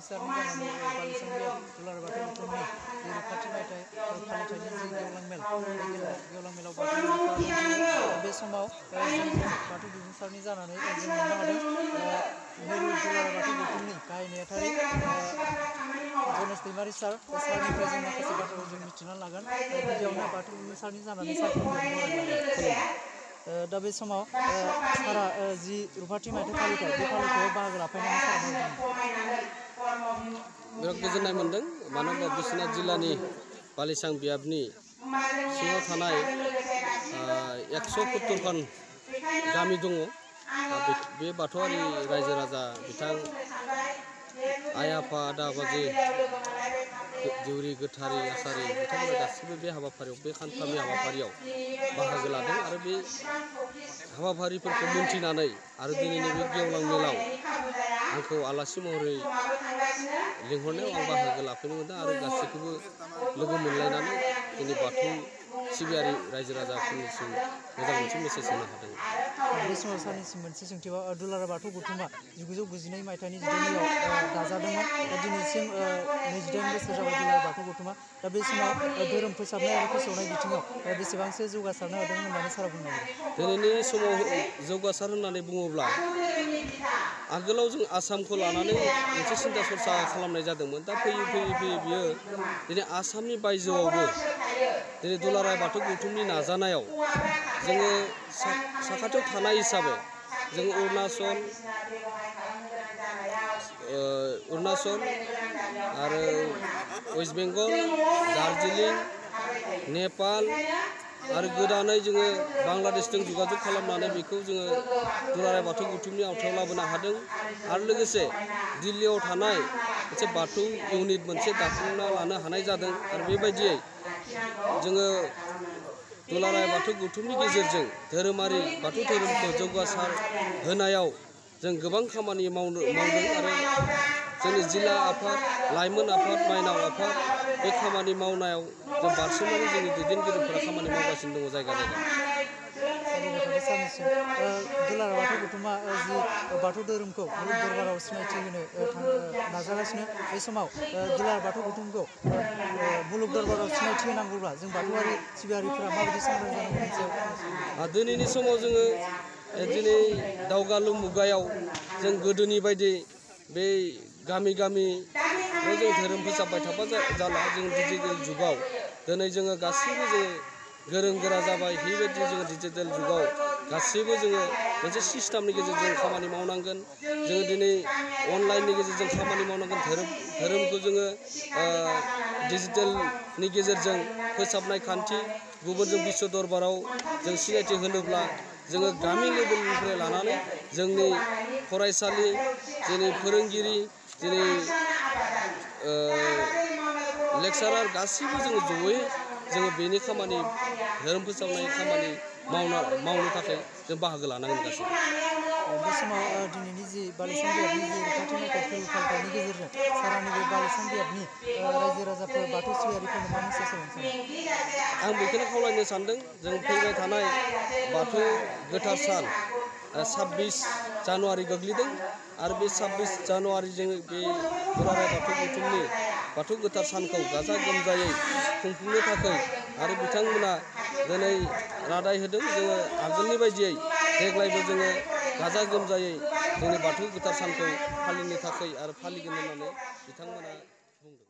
जाफुंसारनि जानानै बालिसां दुलाराय बाथौ गौथुमनि जि रैखाथि मायथाइ फालिथायनि जि गेवलां मेल बे गेवलां मेलाव बाथौ बर'फ्रा दंफैयो। बे समाव जों बाथौ बिबुंसारनि जानानै जों मोननो हादों मिरु दुलाराय बाथौ गौथुमनि गाहाय नेहाथारि गणेश दैमारि सार। बे सारनिफ्राय जों माखासे बाथ्राखौ जों मिथिनानै लागोन। गिबियावनो बाथौ बिबुंसारनि जानानै सारखौ दा बे समाव सारा जि रुफाथि मायथाइ फालिथाय बे फालिथायाव बाहागो लाफैनानै सारा बिराद गोजोननाय मोन्दों। मानो होनबा बिश्वनाथ जिल्लानि बालिसां बियाबनि सिङाव थानाय 170 गामि दङ। बे बाथौआरि रायजो राजा बिथां आइ आफा आदा बाजै देउरि गोथारि आसारि बिथांमोना गासिबो बे हाबाफारियाव बे खान्थामि हाबाफारियाव बाहागो लादों आरो बे हाबाफारिफोरखौ मोनथिनानै आरो दिनैनि बे गेवलां मेलाव आंखौ आलासि महरै लिंहरनायाव आं बाहागो लाफैनो मोनदों आरो गासैखौबो लोगो मोनलायनानै जोंनि बाथौ सिबियारि रायजो राजाफोरनिसिम मोजां मोनसे मेसेज होनो हादों। बे समाव सारनिसिम मोनसे सोंथिबाव दुलाराय बाथौ गौथुमा 1992 मायथाइनि 12 मेयाव दाजादोंमोन। दा दिनैसिम 28 बोसोर जाबाय दुलाराय बाथौ गौथुमा। दा बे समाव धोरोम फोसाबनाय आरो फोसावनाय बिथिङाव बेसेबांसो जौगासारनो हादों होननानै सारा बुंनो हागोन? दिनैनि समाव जौगासार होननानै बुङोब्ला आगोलाव जों आसामखौ लानानै मोनसे सिन्था सरसा खालामनाय जादोंमोन। दा फैयै बियो दिनै आसामनि बायजोआवबो दिनै दुलाराय बाथौ गौथुमनि नाजानायाव जोङो साखाथियाव थानाय हिसाबै जों अरुणाचल आरो वेस्ट बेंगल, दार्जिलिं, नेपाल आरो गोदानै जोङो बांलादेशजों जगाजग खालामनानै बेखौ जोङो दुलाराय बाथौ गौथुमनि आवथायाव लाबोनो हादों। आरो लोगोसे दिल्लीयाव थानाय मोनसे बाथौ इउनिट मोनसे दाफुंना लानो हानाय जादों। आरो बेबायदियै जोङो दुलाराय बाथौ गौथुमनि गेजेरजों धोरोमारि बाथौ धोरोमखौ जौगासार होनायाव जों गोबां खामानि मावदों आरो जोंनि जिल्ला आफाद, लाइमोन आफाद, माइनाव आफाद बे खामानि मावनायाव जों बारसोमनानै जोंनि दैदेनगिरिफोरा खामानि मावगासिनो दङ जायगा जायगा। दुलाराय बाथौ गौथुमा जि बाथौ धोरोमखौ मुलुग दरबाराव सिनायथि होनो नाजागासिनो। बे समाव दुलाराय बाथौ गौथुमखौ मुलुग दरबाराव सिनायथि होनांगौब्ला जों बाथौआरि सिबियारिफोरा माबायदि सांग्रां जानांगौ? दिनैनि समाव जोङो दिनै दावगालु मुगायाव जों गोदोनि बायदि बे गामि जों धोरोम फोसाबबाय थाबा जाला। जों डिजिटेल जुगाव दिनै जोङो गासैबो जोङो गोरों गोरा जाबाय। बेबायदि जोङो डिजिटेल जुगाव गासैबो जोङो मोनसे सिस्टेमनि गेजेरजों खामानि मावनांगोन। जोङो दिनै अनलाइननि गेजेरजों खामानि मावनांगोन। धोरोमखौ जोङो डिजिटेलनि गेजेरजों फोसाबनाय खान्थि गुबुनजों बिश्व दरबाराव जों सिनायथि होनोब्ला जोङो गामि लेभेलनिफ्राय लानानै जोंनि फरायसालि, जोंनि फोरोंगिरि, जोंनि लेक्सारार गासैबो जोङो जयै जोङो बेनि खामानि धोरोम फोसाबनाय खामानि मावनो थाखाय जों बाहागो लानांगोन गासैबो। बे समाव दिनैनि जि बालिसां बियाबनि जि रैखाथि मायथाइ फालिथायनि गेजेरजों सारा नैबे बालिसां बियाबनि रायजो राजाफोर बाथौ सिबियारिफोरनो मा मेसेज होनो सानो? आं बेखौनो खावलायनो सानदों जों फैबाय थानाय बाथौ गोथार सान 26 जानुवारि गोग्लैदों आरो बे 26 जानुवारिजों बे दुलाराय बाथौ गौथुमनि बाथौ गोथार सानखौ गाजा गोमजायै खुंफुंनो थाखाय आरो बिथांमोना दिनै रादाय होदों जोङो आगोलनि बायदियै देग्लायबो जोङो गाजा गोमजायै जोंनि बाथौ गोथार सानखौ फालिनो थाखाय आरो फालिगोन होननानै बिथांमोना बुंदों।